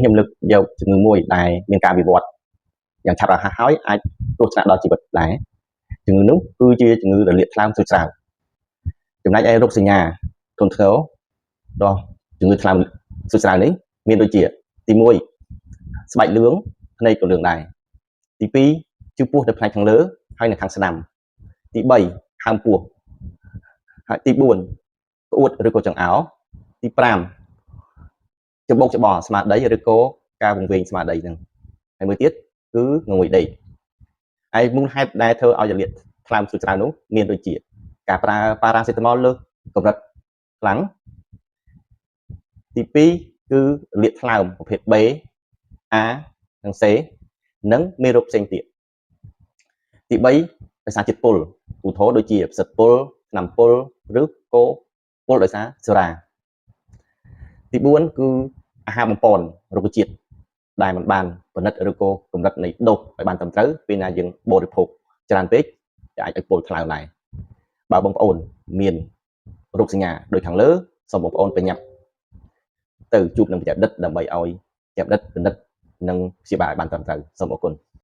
ខ្ញុំលើកយកជំងឺមួយដែលមានការវិវត្តយ៉ាងឆាប់រហ័សហើយអាចគ្រោះថ្នាក់ដល់ជីវិតដែរជំងឺនោះគឺជាជំងឺរលាកថ្លើមស្រួចស្រាវចំណែកឯរោគសញ្ញាធ្ងន់ធ្ងររបស់ជំងឺថ្លើមស្រួចស្រាវនេះមានដូចជាទី1ស្បែកលឿងភ្នែកក៏លឿងដែរទី2ឈឺពោះនៅផ្នែកខាងលើហើយនៅខាងស្ដាំទី3ហើមពោះហើយទី4ក្អួតឬក៏ចង្អោរទី5ច្បោកច្បល់ស្មារតីឬក៏ការវង្វេងស្មារតីហ្នឹងហើយមួយទៀតគឺងងុយដេកហើយមូលហេតុដែលធ្វើឲ្យរលាកថ្លើមស្រួចស្រាវនោះមានដូចជាការប្រើប៉ារ៉ាសេតាមុលលើសកម្រិតខ្លាំងទី2គឺរលាកថ្លើមប្រភេទ B A និង C និងមេរោគផ្សេងទៀតទី3ដោយសារជាតិពុលឧទាហរណ៍ដូចជាផ្សិតពុលថ្នាំពុលឬក៏ពុលដោយសារសុរាទី4គឺអាហារបំប៉នរុក្ខជាតិដែលមិនបានពិនិត្យឬក៏កម្រិតនៃដូសឲ្យបានត្រឹមត្រូវពេលណាយើងបរិភោគច្រើនពេកអាចឲ្យពុលថ្លើមដែរបើបងប្អូនមានរោគសញ្ញាដូចខាងលើសូមបងប្អូនប្រញាប់ទៅជួបនឹងវេជ្ជបណ្ឌិតដើម្បីឲ្យវេជ្ជបណ្ឌិតពិនិត្យនិងព្យាបាលឲ្យបានត្រឹមត្រូវសូមអរគុណ។